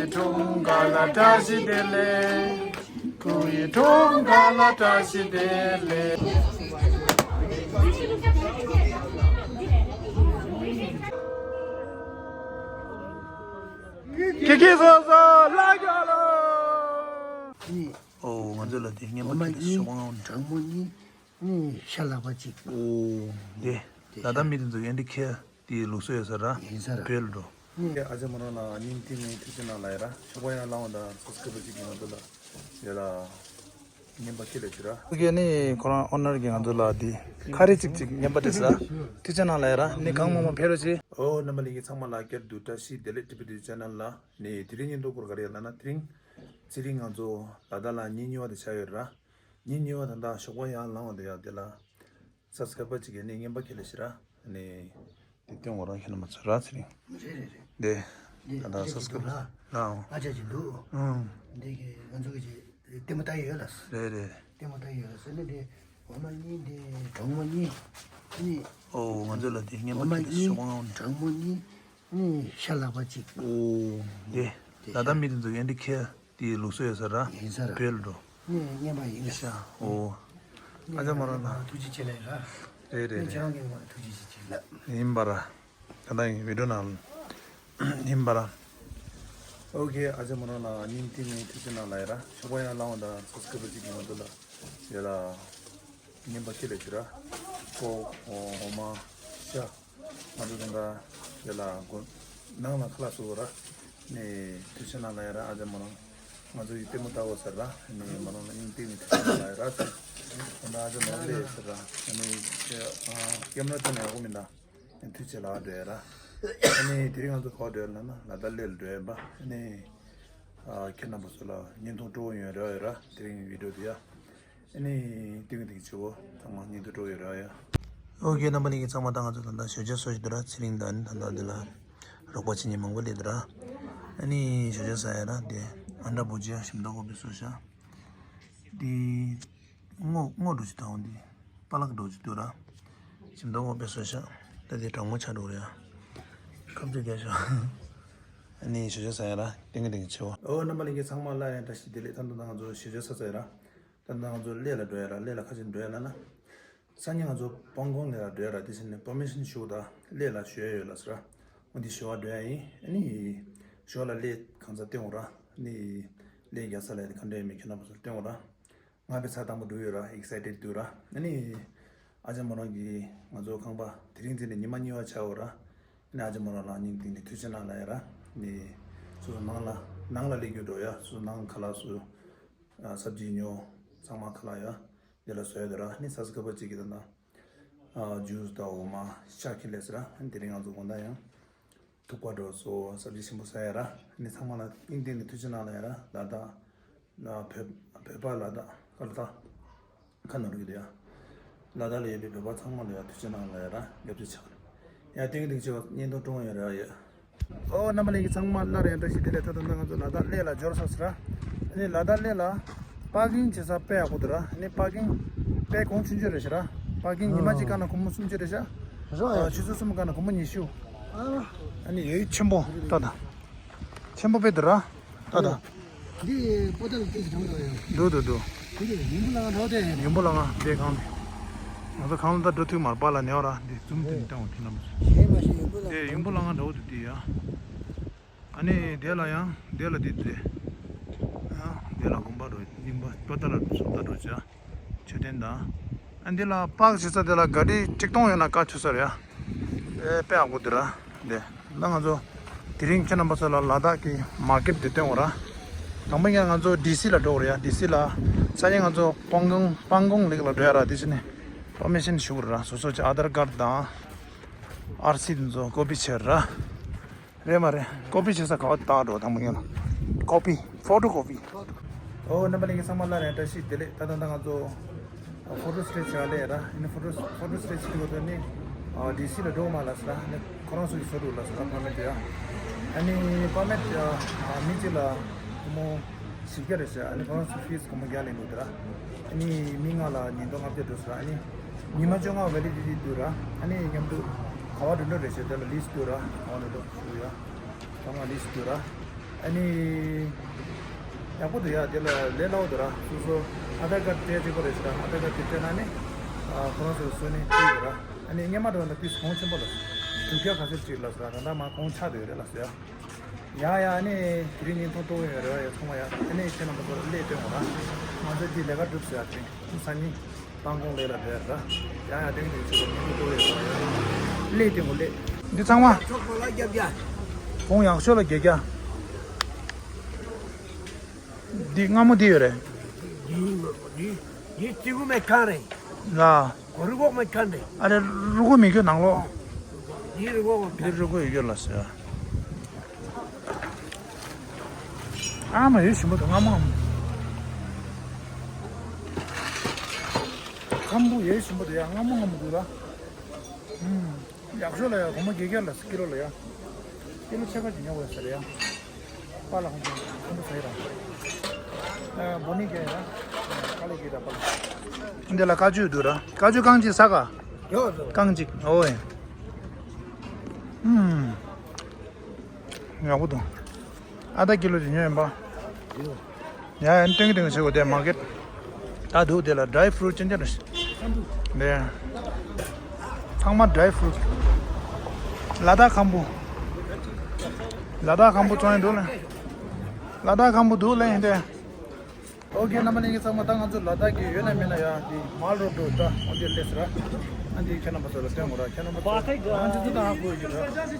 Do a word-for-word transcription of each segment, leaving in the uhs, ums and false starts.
འཁྲུངས་སྐར་ལ་བཀྲ་ཤིས་བདེ་ལེགས། བུ་ཡི་འཁྲུངས་སྐར་ལ་བཀྲ་ཤིས་བདེ་ལེགས། ཁྱེད་ཀྱིས་སོ་སོ་ལ་རྒྱ་ལོ། ཨོ་ང་ཚོ་ལ་དེ་རྔན་པ་འོ་མ་ཁྱེར་ཏེ་གཉིས་ཤོག་ཨང་འདྲ། གྲང་མོ་གཉིས། ནི་ཤ་ལག་པ་གཅིག་ཨོ་དེ་ད་ལྟ་མི་དེ་ཚོ་ཡན་དེ་ཁྱེར་དེ་ལུགས་སྲོལ་ཡོད་ས་ར། ཡིན་ས་ར། བོད་ལ་འགྲོ། ནི་ཨ་ཅག་མོ་རང་ལ་སྙིང་ཐིག་ནས་ཐུགས་རྗེ་གནང་ལ་ཡ་ར། ཞོགས་པ་ཡང་ལངས་བ་དང་སོ་སོ་སྐད་པ་གཅིག་གིས་ང་ཚོ་ལ་ཡ་ར་རྔན་པ་ཁྱེར་ལ་ཅི་ར། ཨོ་ཁེ་ནི་ཁོ་རང་ཨོ་ནར་གྱིས་ང་ཚོ་ལ་དེ་ཁ་རི་གཅིག་གཅིག་རྔན་པ་སྤྲད་ས་ར། ཐུགས་རྗེ་གནང་ལ་ཡ་ར། ནི་གང་མང་མང་ཕེབས་རོགས་བྱེད། ཨོ་རྣམ་པ་ལྷན་རྒྱས་ཚང་མ་ལ་བསྐྱར་དུ་བཀྲ་ཤིས་བདེ་ལེགས། ཊི་བི་ཊི་ཆེ་ནལ་ལ་ནི་དེ་རིང་ཉིན་ཐོ་སྐོར་ག་རེ་ཡོད་ལབ་ན། དེ་རིང་ཚེ་རིང་ང་ཚོ་ལ་དྭགས་ལ་ཉིན་གཉིས་པ་དེ་ཆགས་ཡོད་ར། ཉིན་གཉིས་པ་ད་ལྟ་ཞོགས་པ་ཡར་ལངས་བ་དེ་ཡ་དེ་ལ་སབ་སི་ཀ་རའི་བར་གཅིག་གིས་ནི་རྔན་པ་ཁྱེར་ལ་ཤི་ར། ནི་དེ་སྟོན་འོ་རང་ཁྱེད་རྣམ་པ་ཚོ་ར་ཚེ་རིང་། རེད་རེད་རེད། དེ་འདི་ད་ལྟ་ཁྱེད་སབ་སི་ཀ་རའི་བར་ལ་ལའང་ཨ་ཅག་ཅིག་འདུག་ཨང་། འདི་གི་ང་ཚོ་གི་ཅིག་ལྟད་མོ་ལྟ་ཡི་ཡོད་ལ། རེད་རེད། ལྟད་མོ་ལྟ་ཡི་ཡོད་ལ་ཟེར་ནི་འདི་འོ་མ་གཉིས་འདི་གྲང་མོ་གཉིས་ནི། ཨོ་ང་ཚོ་ལ་དེ་རྔན་པ་འོ་མ་ཁྱེར་ཏེ་གཉིས་ཤོག་ཨང་འདྲ། གྲང་མོ་གཉིས། ནི་ཤ་ལག་པ་གཅིག་ཨོ་དེ་དེ་ད་ལྟ་ཤ་མི་དེ་ཚོ་ཡན་དེ་ཁྱེར་དེ་ལུགས་སྲོལ་ཡོད་ས་ར། ཡིན་ས་ར། བོད་ལ་འགྲོ། ནི་རྔན་པ་ཡིན་ལ། ཤ་ཨོ། ནི་ཨ་ཅག་མོ་རང་ལ་ཐུགས་རྗེ་ཆེ་ལ་ཡིན་ར། རེད་རེད་ནི་རེད། ཁྱེད་རང་གིས་ང་ཐུགས་རྗེ་ཆེ་ཆེ་ལ། ཡིན་པ་ར། ད་ལྟ་ཡིན་བི་ཌིའོ་ནང་ཡིན་པ་ར། ཨོ་ཁེ་ཨ་ཅག་མོ་རང་ལ་སྙིང་ཐིག་ནས་ཐུགས་རྗེ་གནང་ལ་ཡིན་ར། ཞོགས་པ་ཡར་ལངས་བ་དང་སོ་སོ་སྐད་པ་གཅིག་གིས་ང་ཚོ་ལ་ཡ་ལ་རྔན་པ་ཁྱེར་ལ་ཅི་ར། ཀོ་འོ་མ་ཤ། ང་ཚོ་དེ་འདྲ་དེ་ལ་སྒོ་ནང་ལ་ཁ་ལག་བཟོ་དགོས་ར། ནས་ཐུགས་རྗེ་གནང་ལ་ཡ་ར་ཨ་ཅག་མོ་རང་། ང་ཚོ་ཡི་ལྟད་མོ་ལྟ་དགོས་ཟེར་ར། ནས་མོ་རང་ལ་སྙིང་ཐིག་ནས་ཐུགས་རྗེ་གནང་ལ་ཡ་ར་ཟེར། དེ་འདྲ་ཨ་ཅག་མོ་རང་སླེབས་ཟེར་ར། ནས་ཀེམ་ར་ཐོན་ནས་ཡག་པོ་མིན་ད། ཐུགས་རྗེ་ལ་འགྲོ་ཡ་ར། ནས་དེ་རིང་ང་ཚོ་ག་པར་འགྲོ་ཡ་ལབ་ན་ལ་དྭགས་གླེ་ལ་འགྲོ་ཡ་ཡིན་པ། ནས་ཁྱེད་རྣམ་པ་ཚོ་ལ་བརྙན་ཐུང་སྤྲོ་བོ་ཡོང་ར་ཡོད་ར། དེ་རིང་བི་ཌིའོ་དེ་ཡ། ཨ་ནི་ཏིང་ཏིང་ཆེ་བོ་ཚང་མ་ཉིན་དུ་འགྲོ་ཡོད་ར་ཡ། ཨོ་ཁེ་རྣམ་པ་ལྷན་རྒྱས་ཚང་མ་ད་ང་ཚོ་ད་ལྟ་ཞོགས་ཇ་བཟོ་བཞིན་འདུག་ར། ཚེ་རིང་དང་ཨ་ནི་ད་ལྟ་འདི་ལ་རོགས་པ་བྱེད་མཁན་མང་པོ་སླེབས་འདུག་ར། ཨ་ནི་ཞོགས་ཇ་ཟ་ཡ་ར་དེ་ཨ་འདྲ་བོ་ཇི་ཡ་ཞིམ་མདོག་ཁ་པོ་བཟོས་ཤག་དེ་སྔོ་སྔོ་འདྲ་ཅིག་དང་འདི་པ་ལག་འདྲ་ཅིག་འདུག་ར། ཞིམ་མདོག་ཁ་པོ་བཟོས་ཤག་ད་དེ་གྲང་མོ་ཆགས་འགྲོ་རེད་ཡ། ཁ་ཚ་རྒྱག་ཤག་ཨ་ནི་ཞོགས་ཇ་ཟ་ཡ་ར་ཏིང་ཏིང་ཆེ་བོ། ཨོ་རྣམ་པ་ལྷན་རྒྱས་ཚང་མ་ལ་ཡང་བཀྲ་ཤིས་བདེ་ལེགས། ད་ད་ང་ཚོ་ཞོགས་ཇ་ཟ་ཟ་ཡ་ར། ད་ང་ཚོ་གླེ་ལ་འགྲོ་ཡ་ར། གླེ་ལ་ག་ཅིར་འགྲོ་ཡ་ལབ་ན། སང་ཉིན་ང་ཚོ་པང་ཀོང་གླེ་ལ་འགྲོ་ཡ་ར། དེ་བཞིན་ནས་པར་མི་ཤན་ཞུ་དང་གླེ་ལ་ཞུ་ཡ་ཡོད་ལབ་ཟེར་ར། འོ་འདི་ཞུ་བ་འགྲོ་ཡ་ཡིན། ཨ་ནི་ཞོགས་ལ་གླེ་གང་ཚ་སྟོན་འོང་ར། ཨ་ནི་གླེ་རྒྱག་ས་ལ་ཡ་དེ་ག་འདྲ་ཡོད་མེད་ཁྱེད་རྣམ་པ་ཚོར་སྟོན་འོང་ར། ང་དཔེ་ཚར་དང་པོ་འགྲོ་ཡོད་ར། ཨེག་སའི་ཊེཌ་འདུག་ར། ཨ་ནི་ཨ་ཅག་མོ་རང་གིས་ང་ཚོ་ཁང་པ་དེ་རིང་འཛིན་ནས་ཉི་མ་གཉིས་པ་ཆགས་འོང་ར། ཨ་ནི་ཨ་ཅག་མོ་རང་ལ་སྙིང་ཐིག་ནས་ཐུགས་རྗེ་གནང་ལབ་ཡ་ར། ནི་སོ་སོ་ནང་ལ་ནང་ལ་སླེབས་རྒྱུ་འགྲོ་ཡ། སོ་སོ་ནང་ཁ་ལག་སོ་སོ་ཨ་སབ་ཇི་ཉོ། ཚང་མ་ཁ་ལག་ཡ་འདི་ལ་བཟོ་ཡ་འདུག་ར། ནི་ས་སི་ཀ་པ་གཅིག་གིས་ད་ནང་ཨ་ཇུས་དང་འོ་མ་ཤ་ཁྱེར་སླེབས་ཟེར་ར། ཨ་ནི་དེ་རིང་ང་ཚོ་དགོང་དག་ཡང་ཐུག་པ་འགྲོ་སོ་སབ་ཇི་ཆེན་པོ་ཟ་ཡ་ར། ནི་ཚང་མ་ལ་སྙིང་ཐིག་ནས་ཐུགས་རྗེ་གནང་ལབ་ཡ་ར། ལ་དྭགས་ལ་བོད་བོད་པ་ལ་དྭགས་ཀ་ལ་དྭགས་ཁ་ནོར་གི་འདུག་ཡ། ལ་དྭགས་ལ་ཡོད་པའི་བོད་པ་ཚང་མ་ལ་ཡ་ཐུགས་རྗེ་གནང་ལབ་ཡ་ར། རྒྱབ་སྐྱོར་ཆགས་ར། ཡ་ཏིང་ཏིང་ཆེ་བ་བརྙན་ཐུང་སྤྲོ་བོ་ཡོད་ར་ཡ། ཨོ་རྣམ་པ་ལྷན་རྒྱས་ཚང་མ་སླར་ཡང་བཀྲ་ཤིས་བདེ་ལེགས། ད་ད་ལྟ་ང་ཚོ་ལ་དྭགས་གླེ་ལ་འབྱོར་ཚར་སོང་ར། ཨ་ནི་ལ་དྭགས་གླེ་ལ་པར་ཀིང་བྱེད་ས་དཔེ་ཡག་པོ་འདུག་ར། ཨ་ནི་པར་ཀིང་དཔེ་གོང་ཆུང་ཆུང་རེད་ཤག་ར། པར་ཀིང་ཉི་མ་གཅིག་བཀག་ན་སྒོར་མོ་སུམ་ཅུ་རེད་ཤག་རོ་ཨ། ཆུ་ཚོད་གསུམ་བཀག་ན་སྒོར་མོ་ཉི་ཤུ། ཨ་ནི་ཡོད་ཆེན་པོ་ད་ད། ཆེན་པོ་དཔེ་འདུག་ར། ད་ད། འདི་པོ་ཏཱ་ལ་ཏོག་ཙམ་གྲང་འདྲ་ཡོད། འདུག་འདུག་འདུག་འདི་ཡིན་པོ་ལ་ང་འགྲོ་དེ། ཡིན་པོ་ལ་ང་དེ་གང་ནས། ང་ཚོ་གང་ལ་ད་འགྲོ་ཐུབ་མ་རེད། པཱ་ལགས་ཉེ་བར་འདི་ཛུམ་དེ་ནས་བཏང་བ་དེ་ལ་མ་ཟད། ཞེས་མ་ཞེས་ཡིན་པོ་ལ་དེ་ཡིན་པོ་ལ་ང་འགྲོ་དེ་དེ་ཡ། ཨ་ནི་དེ་ལ་ཡང་དེ་ལ་དེ་དེ། ཡང་དེ་ལ་དགོན་པ་འགྲོ་གླིང་པ་པོ་ཏཱ་ལ་སོ་ད་འགྲོ་བྱ། མཆོད་རྟེན་དང་། ཨ་འདི་ལ་པར་ཀ་བྱེད་ས་དེ་ལ་ག་རི་གཅིག་སྟོང་ཡོད་ན་བཀག་ཆོག་ས་རེད་ཡ། ཨེ་དཔེ་ཡག་པོ་འདུག་ར། འདི་ལ་ང་ཚོ་དེ་རིང་ཁྱེད་རྣམ་པ་ཚོ་ལ་ལ་དྭགས་ཀྱི་མར་ཀེཊ་འདི་སྟོན་འོང་ར། དང་པོ་ཡང་ང་ཚོ་ཌི་སི་ལ་འགྲོ་དགོས་རེད་ཡ། ཌི་སི་ལ་སང་ཉིན་ང་ཚོ་པང་ཀོང་པང་ཀོང་གླེ་ལ་འགྲོ་ཡ་ར། དེ་བྱས་ནས་པར་མི་ཤན་ཞུ་དགོས་རེད་ར། སོ་སོ་ཀྱི་ཨ་དྷར་ཀར་དང་ཨར་སི་དེ་ཚོ་ཀོ་པི་བྱེད་ར། རེད་མ་རེད། ཀོ་པི་བྱེད་ས་ག་པར་བཏང་འགྲོ་དང་པོ་ཡིན་ལ། ཀོ་པི། ཕོ་ཊོ་ཀོ་པི། ཨོ་རྣམ་པ་ལྷན་རྒྱས་ཚང་མ་ལ་ཡང་བཀྲ་ཤིས་བདེ་ལེགས། ད་ལྟ་ད་ང་ཚོ་ཕོ་ཊོ་སི་ཊེཊ་བྱ་ལས་ར། ཨ་ནི་ཕོ་ཊོ་ཕོ་ཊོ་སི་ཊེཊ་བྱེད་དགོས་དོན་ནི་ཨ་ཌི་སི་ལ་འགྲོ་མ་ལ་ཟེར་ར། ཨ་ནི་ཁོ་རང་ཚོ་གིས་བཟོ་འདུག་ལ་ཟེར་ར། པར་མེ་ཊི་ཡ། ཨ་ནི་པར་མེ་ཊི་ཨ་མི་གཅིག་ལ་སྒོར་མོ་བཞི་བརྒྱ་རེད་ཟེར། ཨ་ནི་ཁོ་རང་ཚོ་ཕི་སི་སྒོར་མོ་བརྒྱ་ལེན་འདུག་དེ་ར། ཨ་ནི་མི་ལྔ་ལ་ཉིས་སྟོང་ལྔ་བརྒྱ་འགྲོ་ཟེར། ཨ་ནི་ཉི་མ་བཅོ་ལྔ་ཝེ་ལི་ཌི་ཊི་འདུག་ར། ཨ་ནི་མཉམ་དུ་ག་པར་འགྲོ་འགྲོ་རེད་ཟེར། དེ་ལ་ལིསི་འདུག་ར། ག་པར་འགྲོ་འགྲོ་ཞུ་ཡ། ཚང་མ་ལིསི་འདུག་ར། ཨ་ནི། ཡག་པོ་འདུག་ཡ། དེ་ལ་ལས་སླ་བོ་འདུག་ར། སོ་སོ་ཨ་དྷར་ཀར་སྤྲད་ཅིག་པོ་རེད་ཤག་ཨ་དྷར་ཀར་དེ་སྤྲད་ན་ནི། ཨ་ཁོ་རང་ཚོ་བཟོས་ནས་སྤྲད་ཡོད་ར། ཨ་ནི་སྔོན་མ་འདྲ་བ་ན་ཏིས་གོང་ཆེན་པོ་ལ། དྲུག་བརྒྱ་ག་ཚོད་ཅིག་ལ་ཟེར་ར། ད་ལྟ་མ་གོང་ཆག་བསྡད་ཡོད་རེད་ལ་ཟེར་ཡ། ཡ་ཡ། ཨ་ནི་དེ་རིང་བརྙན་ཐུང་ཏོག་ཡོད་རེད་བ་ཡ། ཚང་མ་ཡ། ཨ་ནི་ཁྱེད་རྣམ་པ་ཚོ་ལ་སླེབས་སྟོན་དགོས་ར། ང་ཚོ་འདི་ལས་ཀ་སྒྲུབ་ཟེར་ཡ། དེ་རིང་སང་ཉིན། མདང་དགོང་ལས་ལ་བསྡད་ར། ཡང་ཡང་ཏིང་ཏིང་ཆུ་བོ་མི་འདུག་ཏོ་ཡོད་ར། ཡང་ཡང་ལས་ཏིང་གོ་ལས། འདི་ཚང་མ། ཆོག་པ་ལ་རྒྱབ་རྒྱ། གོང་ཡག་ཤོས་ལ་རྒྱག་རྒྱ། འདི་སྔ་མོ་འདི་ཡོད་རེད། འདི་འདི་འདི་ཙི་གུ་མེད་ཁང་རེད། ལ། གོ་རི་གོག་མེད་ཁང་རེད། ཨ་རེ། རུ་གུ་མི་གྱོད་ནང་ལོགས། འདི་རི་གོག་མེད་ཁང་། འདི་རུ་གུ་ཡོད་ལ་ཟེར། ཨ་མ་ཡོད་ཞིམ་པོ་འདུག་སྔ་མོ་སྔ་མོ། ཁམ་བུ་ཡོད་ཞིམ་པོ་འདུག་ཡ། སྔ་མོ་སྔ་མོ་འདུག་ལ། ཨུམ། ཡག་ཤོས་ལ་ཡ། སྒོར་མོ་བརྒྱད་བརྒྱ་ལ་ཀི་ལོ་ལ་ཡ། ཀི་ལོ་ཕྱེད་ཀ་ཅིག་ཉོ་དགོས་ཟེར་ཡ། པཱ་ལགས་ཁོང་ཚོ་ཁམ་བུ་ཟ་ཡི་ར། ཨ་བོ་ནི་རྒྱ་ཡི་ར། ཀ་ལི་གི་ར་པཱ་ལགས། འདི་ལ་ཀ་ཅུ་འདུག་ར། ཀ་ཅུ་རྐང་གཅིག་ཟ་ག་ཡོད་ཡོད། རྐང་གཅིག་ཨོའི། ཨུམ། ཡག་པོ་འདུག་ཨ་ད་ཀི་ལོ་ཅིག་ཉོས་ཡིན་པ། ཡོད། ཡ་ཡ། ཏིང་ཏིང་བྱེད་དགོས་དེ་མར་ཀེཊ། ད་འདུག་དེ་ལ་ཌ་རའི་ཕུ་རུཊ་ཅན་ཅན་རེད། འདི། ཚང་མ་ཌ་རའི་ཕུ་རུཊ། ལ་དྭགས་ཁམ་བུ། ལ་དྭགས་ཁམ་བུ་བཙོང་ཡིན་འདུག་ལ། ལ་དྭགས་ཁམ་བུ་འདུག་ལ་ཡིན་ཏེ། ཨོ་ཁེ། རྣམ་པ་ལྷན་རྒྱས་ཚང་མ། ད་ང་ཚོ་ལ་དྭགས་ཀྱི་ཡོད་ན་མེད་ན་ཡ། འདི་མལ་རོ་ཌི་འདྲ་འོ་འདི་སླེབས་ཟེར་ར། ཨ་འདི་ཁྱེད་རྣམ་པ་ཚོ་ལ་སྟོན་དགོས་ར། ཁྱེད་རྣམ་པ་ཚོ་ང་ཚོ་ཚོ་ད་ཧ་གོ་ཡོད་ར། ནས་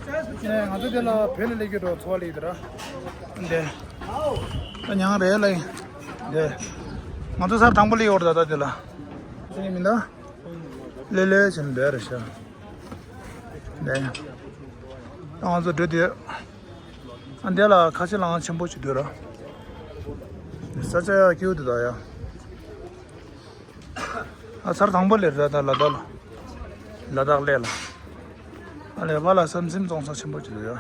ང་ཚོ་དེ་ལ་བོད་ལ་སླེབས་རྒྱུ་འགྲོ་འཚོ་བ་ལས་ཡོད་ར། འདི། ད་མྱང་རེད་ལ་ཡིན། འདི། ང་ཚོ་ཚར་དང་པོ་སླེབས་ཡོད་ར། ད་ད་དེ་ལ་ཟེར་མི་འདུག་ལེ་ལེ་བྱས་ནས་འདི་རེད་ཤག་འདི། ད་ང་ཚོ་འགྲོ་དུས། ཨ་འདི་ལ་ཁ་ཆེ་ལའང་ཆེན་པོ་ཅིག་འདུག་ར། ས་ཆ་ཡ་སྐྱིད་པོ་འདུག་ད་ཡ། ཨ་ཚར་དང་པོ་སླེབས་ར། ད་ལ་དྭགས་ལ། ལ་དྭགས་སླེབས་ལ། ཨ་ལས་པཱ་ལགས་སམ་སིམ་བཙོང་ས་ཆེན་པོ་ཅིག་འདུག་ཡ།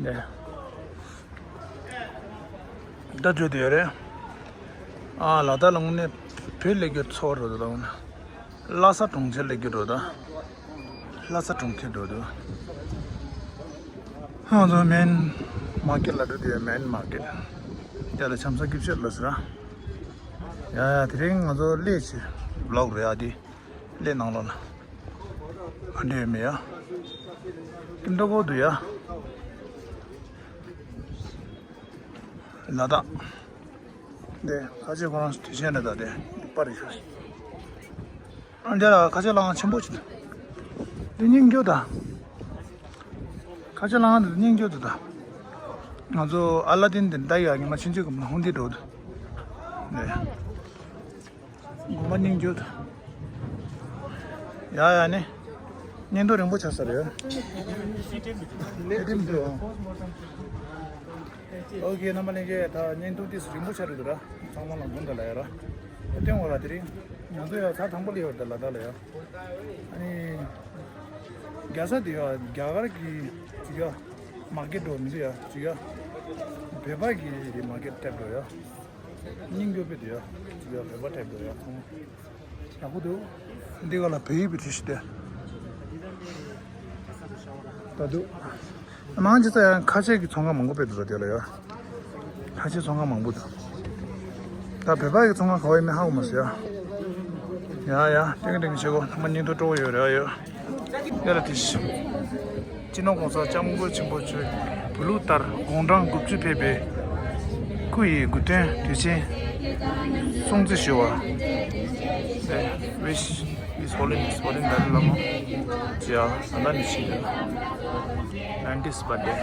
འདི། ད་བྲོས་དུ་ཡོད་རེད། ཨ་ལ་དྭགས་ལ་དངོས་གནས་བོད་སླེབས་རྒྱུ་ཚོར་རོ། ད་དངོས་གནས་ལྷ་ས་གྲོང་ཁྱེར་སླེབས་རྒྱུ་འགྲོ་ད། ལྷ་ས་གྲོང་ཁྱེར་འགྲོ་དུས། ང་ཚོ་མེན་མར་ཀེཊ་ལ་འགྲོ་དུས། མེན་མར་ཀེཊ། དེ་ལ་ཆམ་ས་སྐྱིད་ཤོས་ལ་ཟེར་ར། ཡ་ཡ། དེ་རིང་ང་ཚོ་སླེབས་ཕྱིན་བློག་རེད་ཨ། དེ་སླེབས་ནང་ལོགས་ལ། ཨ་འདྲེ་མེད་ཡ། ཀིམ་ཏོ་གོ་འདུག་ཡ། ལ་དྭགས། འདི་ཁ་ཆེ་ཁོ་རང་དུས་ཆེན་རེད་ད། དེ་པར་རེད་ཤག་ཨ་འདི་ལ་ཁ་ཆེ་ལའང་ཆེན་པོ་ཅིག་འདུག་འདི་རྙིང་རྒྱུ་ད། ཁ་ཆེ་ལའང་འདི་རྙིང་རྒྱུ་འདུག་ད། ང་ཚོ་ཨ་ལ་དིན་དེ་འདྲ་ཡ། ཉི་མ་ཕྱིན་ཆད་གི་མ་ཧུང་འདི་འགྲོ་འདུག་འདི། དགོན་པ་རྙིང་རྒྱུ། ཡ་ཡ་ནི། བརྙན་ཐུང་རིང་པོ་ཆགས་ས་རེད། ཨེ་ཏིམ་འདུག་ཨོ་ཁེ། རྣམ་པ་ལྷན་རྒྱས། ད་བརྙན་ཐུང་ཏིས་རིང་པོ་ཆགས་རེད་འདུག་ར། ཚང་མ་ལ་དགོངས་དག་ལ་ཡ་ར། ཨེ་ཏིམ་འོ་ར། དེ་རིང་ང་ཚོ་ཡ་ཚར་དང་པོ་ལ་ཡོད་ད། ལ་དྭགས་ལ་ཡ། ཨ་ནི། རྒྱལ་ས་དེ་ཡ་རྒྱ་གར་གྱི་ཅིག་ཡ། མར་ཀེཊ་འགྲོ་མི་འདུག་ཡ། ཅིག་ཡ། བོད་པ་གི་མར་ཀེཊ་སླེབས་འགྲོ་ཡ། རྙིང་རྒྱུ་བོད་དུ་ཡ། ཅིག་ཡ། བོད་པ་སླེབས་འགྲོ་ཡ། ཚང་མ་ཡག་པོ་འདུག་འདི་ག་ལ་བོད་ཡིག་བྲིས་ཤིག་སྟེ། ད་འདུག་མང་ཆེ་ས་ཡང་ཁ་ཆེ་གི་ཚོང་ཁང་མང་པོ་དཔེ་འདུག་ད། དེ་ལ་ཡ། ཁ་ཆེ་ཚོང་ཁང་མང་པོ་འདུག་ད་བོད་པ་གི་ཚོང་ཁང་ག་བ་ཡིན་མིན་ཧ་གོ་མ་སོང་ཡ། ཡ་ཡ། ཏིང་ཏིང་བྱེད་དགོས། ཚང་མ་བརྙན་ཐུང་སྤྲོ་བོ་ཡོད་རེད་ཡོད། ཡ་ལ་དེ་བཞིན། སྤྱི་ནོར་༸གོང་ས་༸སྐྱབས་མགོན་ཆེན་པོ་མཆོག་བོད་ལུགས་ལྟར་དགུང་གྲངས་དགུ་བཅུ་ཕེབས་པའི་སྐུ་ཡི་དགུང་སྟོན་དུས་ཆེན་སྲུང་བརྩི་ཞུ་བ། Wish His Holiness Dalai Lama ཇི་ཡ་ཨ་ན་ནི་ཆི་ཡ། Ninetieth birthday.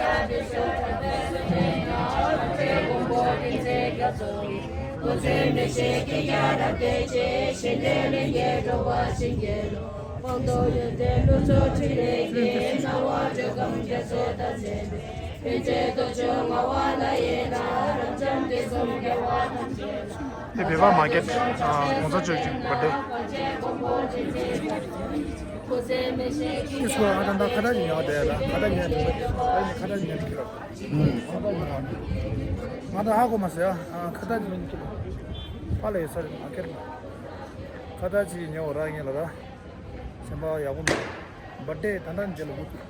འདི་བོད་པ་མར་ཀེཊ། ཨ། གོང་ས་མཆོག་གི་བར་དེ། ཨིས་ཀོ་ང་དང་ད་ཁ་བརྡ་ཅིག་ཉོ་བསྡད་ཡ། ད་ཁ་བརྡ་ཉོ་བསྡད་ཡ། ཁ་བརྡ་ཉོ་བསྡད་ཡ། ང་ད་ཧ་གོ་མ་སོང་ཡ། ཁ་བརྡ་ཅིག་ཉོ་བསྡད་ཡ། ཕ་ལ་ཡོད་ས་རེད་མར་ཀེཊ་ལ། ཁ་བརྡ་ཅིག་ཉོ་ར་ངེས་ལ་ར། སེམས་པ་ཡག་པོ་འདུག་བར་ཐི་ཌེ་ད་ལྟ་འདི་ལ་འུ་ཐུག་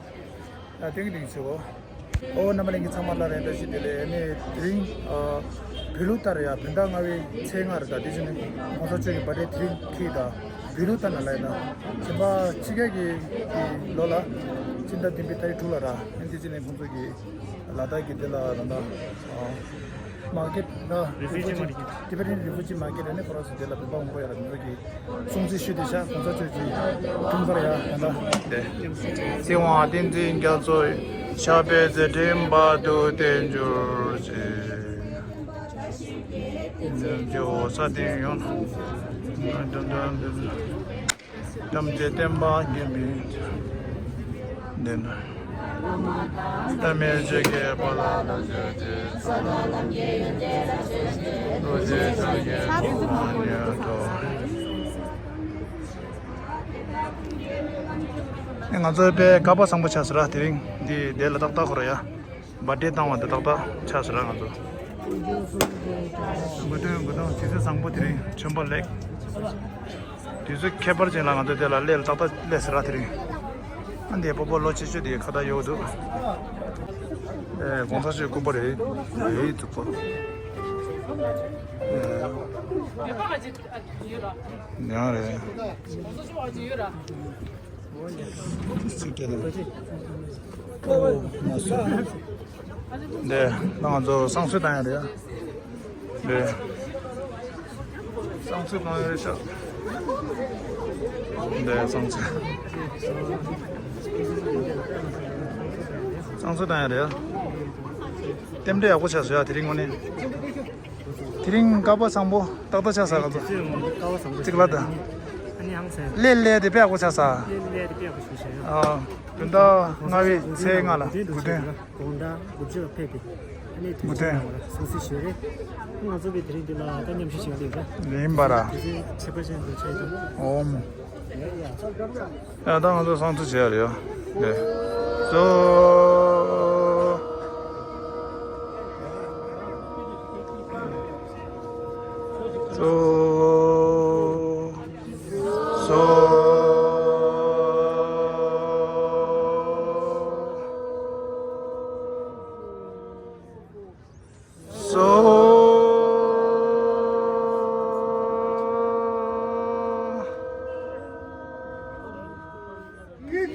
ད་ཏིང་ཏིང་བྱེད་གོ། ཨོ་རྣམ་པ་ལྷན་རྒྱས་ཚང་མ་ལ་རེ་བཀྲ་ཤིས་བདེ་ལེགས། ཨ་ནི་དེ་རིང་ཨ་བོད་ལུགས་ལྟར་ཡ་བོད་ཟླ་ལྔ་པའི་ཚེས་ལྔ་རེད། ད་དེ་བཞིན་གོང་ས་མཆོག་གི་བྷར་ཌེ་དེ་རིང་འཁེལ། ད་བོད་ལུགས་ལྟར་ན་ལ་ཡིན་ན་བྱམས་པ་ཕྱི་རྒྱལ་གྱི་གི་ལོ་ལ་སྤྱི་ཟླ་བདུན་པའི་ཏ་རིག་དྲུག་ལ་ར། ཨ་ནི་དེ་བཞིན་ཁོང་ཚོ་གི་ལ་དྭགས་ཀྱི་དེ་ལ་ར་ད་ཨ་མར་ཀེཊ་ན་Refugee Refugee Market. Tibetan Refugee Market ཨ་ནི་ཁོ་རང་ཚོ་དེ་ལ་བོད་པ་མང་པོ་ཡོད་ར། དེ་ཚོ་གི་སྲུང་བརྩི་ཞུས་ཏེ་ཤག་གོང་ས་མཆོག་གི་དྲུང་འཕར་ཡ་ད་ལྟ་དེ་ཚེ་དབང་བསྟན་འཛིན་རྒྱ་མཚོ་ཕྱག་དཔེ་མཛད་འཕྲིན་འབར་དུ་བརྟན་གྱུར་ཅིག །འཇོ་ས་སྟེང་ཡོང་།ཐམས་ཅད་བསྟན་པ་རྒྱས་པའི་ཕྱིར། འདི་ནི་བླ་མེད་ཆོས་ཀྱི་དཔལ་ལ་བློ་བཅོལ་ཏེ། རྡོ་རྗེ་འཆང་གི་གོ་འཕང་ཉིད་ཐོབ། ང་ཚོ་དཔེ་སྐལ་པ་བཟང་པོ་ཆགས་སོང་ར། དེ་རིང་འདི་དེ་ལ་ཏག་ཏག་ཁོ་ར་ཡ། བྷར་ཌེ་བཏང་བ་འདི་ཏག་ཏག་ཆགས་སོང་ར་ང་ཚོ། དགུ་སྟོན་དགུ་སྟོན་དུས་ཚོད་བཟང་པོ། དེ་རིང་བྱོན་པ་ལེགས། དུས་ཚོད་ཁྱད་པར་ཅན་ལ་ང་ཚོ་དེ་ལ་སླེབས་ཏག་ཏག་སླེབས་སོང་ར་དེ་རིང་། ཨ་འདི་སྤོ་བོ་ལོ་ཆེ་ཤོས་དེ་ཁ་བརྡ་ཡོད་འདུག །ཨེ་གོང་ས་མཆོག་སྐུ་པར་རེད་རེད་འདུག་པ། ཨེ་ཡང་རེད། ཚིག་སྐད་དང་། ཨོ་མ་སོ། འདི་ང་ཚོ་བསང་གསོལ་བཏང་ཡ་རེད་ཡ། འདི་བསང་གསོལ་བཏང་ཡ་རེད་ཤག་འདི་བསང་གསོལ། བསང་གསོལ་བཏང་ཡ་རེད་ཡ། རྟེན་འབྲེལ་ཡག་པོ་ཆགས་སོང་ཡ་དེ་རིང་ངོ་ནས། དེ་རིང་སྐལ་པ་བཟང་པོ་ཏག་ཏག་ཆགས་སོང་ང་ཚོ། དེ་ཚོའི་ངོ་མ་སྐལ་པ་བཟང་པོ་གཅིག་ལ་ད། ཨ་ནི་ཧང་སང་། སླེབས་སླེབས་དེ་དཔེ་ཡག་པོ་ཆགས་སོང་། སླེབས་སླེབས་དེ་དཔེ་ཡག་པོ་བྱུང་ཤག་ཡ། ཨ། བོད་ཟླ་ལྔ་པའི་ཚེས་ལྔ་ལ་དགུ་སྟོན། དགོང་དག་དགུ་བཅུ་ལ་ཕེབས་ཏེ། ཨ་ནི་དུས་ཆེན་ནང་ལ་སྲུང་བརྩི་ཞུ་རེད། ང་ཚོ་པའི་དེ་རིང་འདི་ལ་ད་མཉམ་ཞུགས་བྱེད་ཀྱི་ཡོད་རེད། ཡིན་པ་ར། དུས་ཚོད་ཁྱད་པར་ཅན་དུ་ཆགས་ཡོད། ཨོམ། ཡ་ད་ང་ཚོ་བསང་གསོལ་བྱེད་ཡ་རེད་ཡ། ལེ། གསོལ། གསོལ། གསོལ། གསོལ།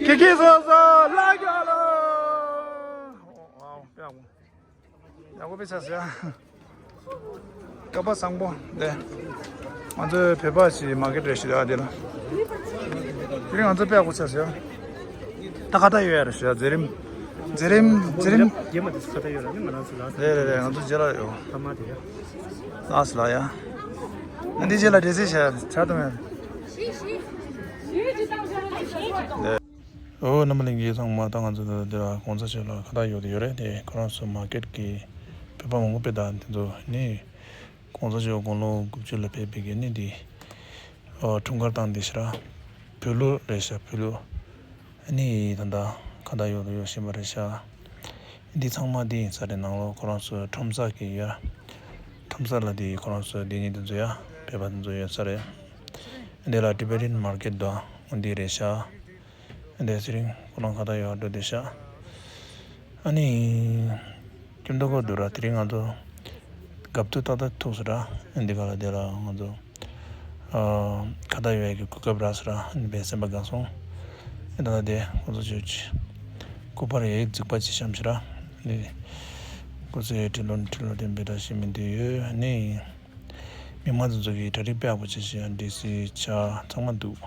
ཀི་ཀི་སོ་སོ་ལ་རྒྱ་ལ། ཡག་པོ་དཔེ་ཆ་ཟེར། སྐལ་པ་བཟང་པོ་འདི། ང་ཚོའི་བོད་པ་ཞིག་མར་ཀེཊ་རེད་ཞུ་ཡ་འདི་ལ། དེ་རིང་ང་ཚོ་དཔེ་ཡག་པོ་ཆགས་སོང་ཡ། ད་ཁ་བརྡ་ཡོད་ཡ་རེད་ཞུ་ཡ། མཛད་རིམ། མཛད་རིམ། མཛད་རིམ། རྗེས་མ་དེ་ཚོ་ཁ་བརྡ་ཡོད་ར། ནི་ང་རང་ཚོ་ལ། རེད་རེད་རེད། ང་ཚོ་རྗེས་ལ་ཡོད། ཐ་མ་དེ་ཡ། ལགས་སོ་ལགས་ཡ། ཨ་འདི་རྗེས་ལ་འགྲེལ་བཤད་བྱ་བྱ་གཏོང་ཡ། འདི། ཨོ་རྣམ་པ་ལྷན་རྒྱས་ཚང་མ། ད་ང་ཚོ་འདི་ལ་གོང་ས་མཆོག་ལ་ཁ་བརྡ་ཡོད་དེ་ཡོད་རེད་དེ། ཁོ་རང་ཚོ་མར་ཀེཊ་གི་བོད་པ་མང་པོ་དཔེ་ད་འདི་ཚོ་ནི། གོང་ས་མཆོག་དགུང་ལོ་དགུ་བཅུ་ལ་ཕེབས་པའི་གི་ནི་འདི། ཨོ་འཁྲུངས་སྐར་བཏང་འདི་ཤི་ར། བོད་ལུགས་རེད་ཤག་བོད་ལུགས། ཨ་ནི་ད་ལྟ་ཁ་བརྡ་ཡོད་དུ་ཡོད་བཞིན་པ་རེད་ཤག་འདི་ཚང་མ་འདི་ཡིན་ས་རེད། ནང་ལོགས་ཁོ་རང་ཚོ་ཁྲོམ་ས་གི་ཡོད། ཁྲོམ་ས་ལ་འདི་ཁོ་རང་ཚོ་འདི་ཉིད་འདི་ཚོ་ཡ་བོད་པ་འདི་ཚོ་ཡོད་ས་རེད། འདི་ལ་ཊི་བེ་ཊན་མར་ཀེཊ་དང་འོ་འདི་རེད་ཤག་འདི་ཚེ་རིང་ཁོ་རང་ཁ་བརྡ་ཡོད་འགྲོ་འདི་ཤག་ཨ་ནི། ཁྱིམ་ཐོག་གོ་འདུག་ར། དེ་རིང་ང་ཚོ་རྒྱབ་ཏུ་ཏག་ཏག་ཐུག་སོང་ར། འདི་ག་ལ་དེ་ལ་ང་ཚོ་ཨ་ཁ་བརྡ་ཡོད་ཡ་གི་གོ་སྐབས་རག་སོང་ར། འདི་བས་སེམས་པ་དགའ་སོང་། ཨ་ད་ལྟ་དེ་ཁོ་ཚོ་ཆོས་ཅི་སྐུ་པར་ཡ་གི་རྫིག་པ་ཅིག་བཤམས་ཤིག་ར། འདི་ཁོ་ཚོའི་ཁྲི་ལོ་ཁྲི་ལོ་དེ་འབོད་སྒྲ་ཞིག་མི་འདི་ཡོད། ཨ་ནི་མི་མང་དེ་ཚོ་གི་གྲ་སྒྲིག་དཔེ་ཡག་པོ་བྱས་ཤིག་ཨ་ཌི་སི་ཆ་ཚང་མ་འདུག་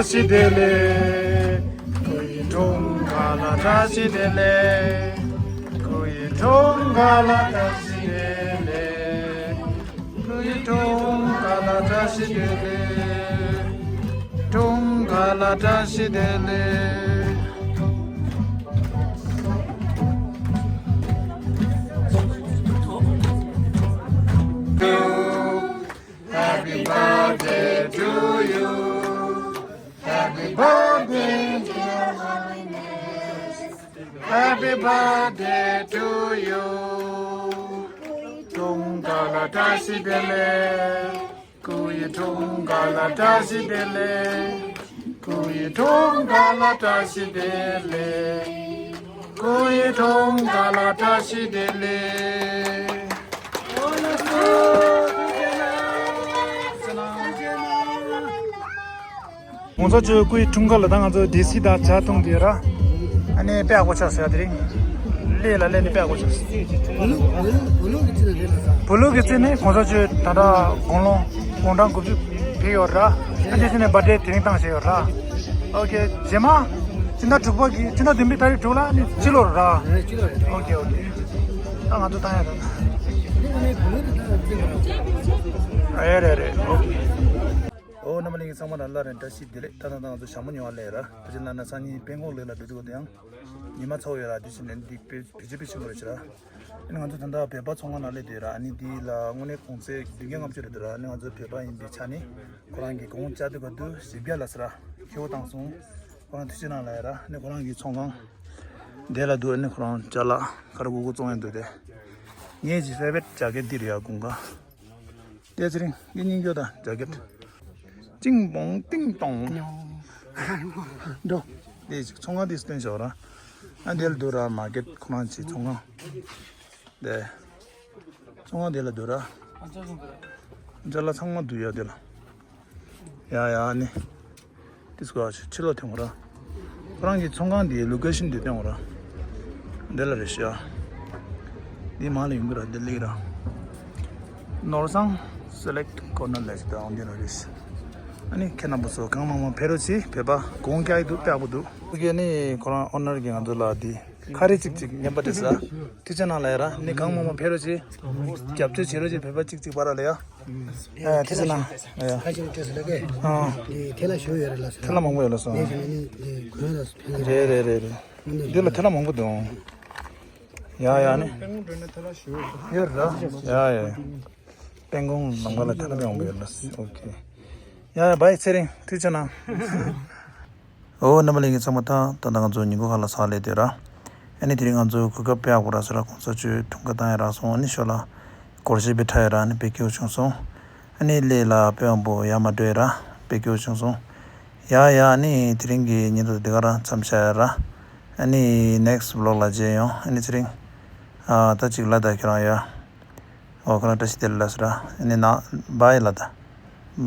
བཀྲ་ཤིས་བདེ་ལེགས། སྐུ་ཡི་འཁྲུངས་སྐར་ལ་བཀྲ་ཤིས་བདེ་ལེགས། སྐུ་ཡི་འཁྲུངས་སྐར་ལ་བཀྲ་ཤིས་བདེ་ལེགས། སྐུ་ཡི་འཁྲུངས་སྐར་ལ་བཀྲ་ཤིས་བདེ་ལེགས། འཁྲུངས་སྐར་ལ་བཀྲ་ཤིས་བདེ་ལེགས། Happy birthday to you. Happy birthday, dear Holiness. Happy birthday to you. འཁྲུངས་སྐར་ལ་བཀྲ་ཤིས་བདེ་ལེགས། སྐུ་ཡི་འཁྲུངས་སྐར་ལ་བཀྲ་ཤིས་བདེ་ལེགས། སྐུ་ཡི་འཁྲུངས་སྐར་ལ་བཀྲ་ཤིས་བདེ་ལེགས། སྐུ་ཡི་འཁྲུངས་སྐར་ལ་བཀྲ་ཤིས་བདེ་ལེགས། གོང་ས་མཆོག་སྐུའི་འཁྲུངས་སྐར་ལ་ད་ང་ཚོ་སྡེ་སྲིད་དང་ཇ་འཐུང་གི་ཡོད་ར། ཨ་ནི་དཔེ་ཡག་པོ་ཆགས་སོང་ཡ། དེ་རིང་སླེབས་ལ་སླེབས་ནས་དཔེ་ཡག་པོ་ཆགས་སོང་། བུ་ལུག་བུ་ལུག་བུ་ལུག་གི་རྩེ་ནས་སླེབས་ལ་ས། བུ་ལུག་གི་རྩེ་ནས་གོང་ས་མཆོག་ད་ལྟ་དགུང་ལོ་དགུང་གྲངས་དགུ་བཅུ་ཕེབས་ཡོད་ར། ཨ་ནི་དེ་ནས་བར་ཌེ་དེ་རིང་བཏང་བྱས་ཡོད་ར། ཨོ་ཁེ། རྗེས་མ་སྤྱི་ཟླ་དྲུག་པ་གི་སྤྱི་ཟླ་བདུན་པའི་ཏ་རིག་དྲུག་ལ་ནི་ཕྱི་ལོགས་ར། ཨོ་ཁེ་ཨོ་ཁེ། ད་ང་ཚོ་བཏང་ཡ་ད། རེད་རེད་རེད། ཨོ་ཁེ། ཨོ་རྣམ་པ་ལྷན་རྒྱས་ཚང་མ་ལ་སླར་ཡང་བཀྲ་ཤིས་བདེ་ལེགས། ད་ལྟ་ང་ཚོ་ཞྭ་མོ་ཉོ་བ་སླེབས་ར། ཕལ་ཆེར་ལབ་ན་སང་ཉིན་དཔལ་འགོག་ལེགས་ལ་འགྲོ་དུས་སྐབས་དུ་ཡང་ཉི་མ་ཚ་བོ་ཡོད་ར། དེ་བཞིན་ནས་འདི་དཔེ་བེད་སྤྱོད་དཔེ་ཆེན་པོ་རེད་ཤག་ར། ཨ་ནི་ང་ཚོ་ད་ལྟ་བོད་པ་ཚོང་ཁང་ནང་སླེབས་བསྡད་ར། ཨ་ནི་འདི་ལ་དངོས་གནས་གོང་ཚད་བདུན་བརྒྱ་ལྔ་བཅུ་རེད་འདུག་ར། ཨ་ནི་ང་ཚོ་བོད་པ་ཡིན་པའི་ཆ་ནས་ཁོ་རང་གིས་གོང་བཅག་དུས་སྐབས་དུ་བཞི་བརྒྱ་ལབ་སོང་ར། ཁེ་པོ་བཏང་སོང་། ཁོ་རང་ཐུགས་རྗེ་གནང་ལབ་ཡ་ར། ཨ་ནི་ཁོ་རང་གི་ཚོང་ཁང་དེ་ལ་འདུག་ཨ་ནི་ཁོ་རང་ཅ་ལག་ག་རེ་དགོས་དགོས་བཙོང་ཡ་འདུག་དེ། ངས་ཀྱི་ཕེ་ཝ་རི་ཊི་ཇེ་ཀེཊ་འདི་རེད་ཡ། དགུན་ཁ། དེ་ཚེ་རིང་འདི་སྙིང་རྗེ་དང་ཇེ་ཀེཊ། ཅིང་པོང་ཏིང་ཏོང་། འགྲོ། འདི་ཅིག་ཚོང་ཁང་འདི་སྟོན་ཞོག་ར། ཨ་འདི་ལ་འདུག་ར། མར་ཀེཊ་ཁོ་རང་ཅིག་ཚོང་ཁང་། དེ། ཚོང་ཁང་འདི་ལ་འདུག་ར། ཅ་ལག་ཚང་མ་འདུག་ཡ་འདི་ལ། ཡ་ཡ་ནི། ཏིས་གོ་ཕྱི་ལོགས་ཐོན་ར། ཁོ་རང་གི་ཚོང་ཁང་འདི་ལོ་ཀེ་ཤན་འདི་སྟོན་ར། འདི་ལ་རེད་ཤག་འདི་མ་ལ་ཡོང་གི་ར། འདི་ལིག་ར། ནོར་བཟང་སེ་ལེག་ཊི་ཀོར་ནར་ལས་ཤིག་དང་འདི་ལ་རེད། ཨ་ནི་ཁྱེད་རྣམ་པ་ཚོ་གང་མང་མང་ཕེབས་རོགས་གྱིས། བོད་པ་གོང་རྒྱག་གི་འདུག་དཔེ་ཡག་པོ་འདུག་ཨོ་ཁེ། ཨ་ནི་ཁོ་རང་ཨོ་ནར་གྱིས་ང་ཚོ་ལ་འདི་ཁ་རི་གཅིག་གཅིག་རྔན་པ་སྤྲད་ས། ཐུགས་རྗེ་གནང་ལབ་ཡ་ར། ནི་གང་མང་མང་ཕེབས་རོགས་གྱིས། རྒྱབ་སྐྱོར་བྱེད་རོགས་གྱིས། བོད་པ་གཅིག་གཅིག་བར་ལ་ཡ། ཨ་ཐུགས་རྗེ་གནང་། ཨ་ཡ། ཁ་ཤས་ནས་སྤྲད་ས་ལ་ཀེ། ཨ། འདི་ཐལ་བ་ཞུ་ཡོད་རེད་ལ་ས། ཐལ་བ་མང་པོ་ཡོད་ལ་ས། ངས་ཀྱང་ནི་འདི་གོན་ལ་ཕན་གི་རེད། རེད་རེད་རེད། འདི་ལ་ཐལ་བ་མང་པོ་འདུག་ཡ་ཡ་ནི། ཡོད་ར། ཡ་ཡ། དཔལ་གོང་ལམ་ཁ་ལ་ཐལ་བ་མང་པོ་ཡོད་ལ་ས། ཨོ་ཁེ། ཡ་ཡ་བའི་ཚེ་རིང་ཐུགས་རྗེ་གནང་། ཨོ་རྣམ་པ་ལྷན་རྒྱས་ཚང་མ། ད་ད་ལྟ་ང་ཚོ་ཉིན་གུང་ཁ་ལག་ཟ་སླེབས་བསྡད་ར། ཨ་ནི་དེ་རིང་ང་ཚོ་གོ་སྐབས་དཔེ་ཡག་པོ་རག་སོང་ར། གོང་ས་མཆོག་འཁྲུངས་སྐར་བཏང་ཡ་རག་སོང་། ཨ་ནི་ཞོར་ལ་སྒོར་གཞས་དཔེ་འཁྲབ་ཡ་ར། ཨ་ནི་དཔེ་སྐྱིད་པོ་བྱུང་སོང་། ཨ་ནི་སླེབས་ལ་དཔེ་ཡག་པོ་ཡར་མར་འགྲོ་ཡ་ར། དཔེ་སྐྱིད་པོ་བྱུང་སོང་། ཡ་ཡ། ཨ་ནི་དེ་རིང་གི་ཉིན་ཐོ་འདི་ག་རང་མཚམས་བཞག་ཡ་ར། ཨ་ནི་ནེག་སི་ཊི་བི་ལོག་ལ་མཇལ་ཡོང་། ཨ་ནི་ཚེ་རིང་། ཨ་ད་ཅིག་ལ་ད་ཁྱོད་རང་ཡ། ཨོ་ཁོ་རང་བཀྲ་ཤིས་བདེ་ལེགས་ལ་ཟེར་ར། ཨ་ནི་ན་བའི་ལ་ད།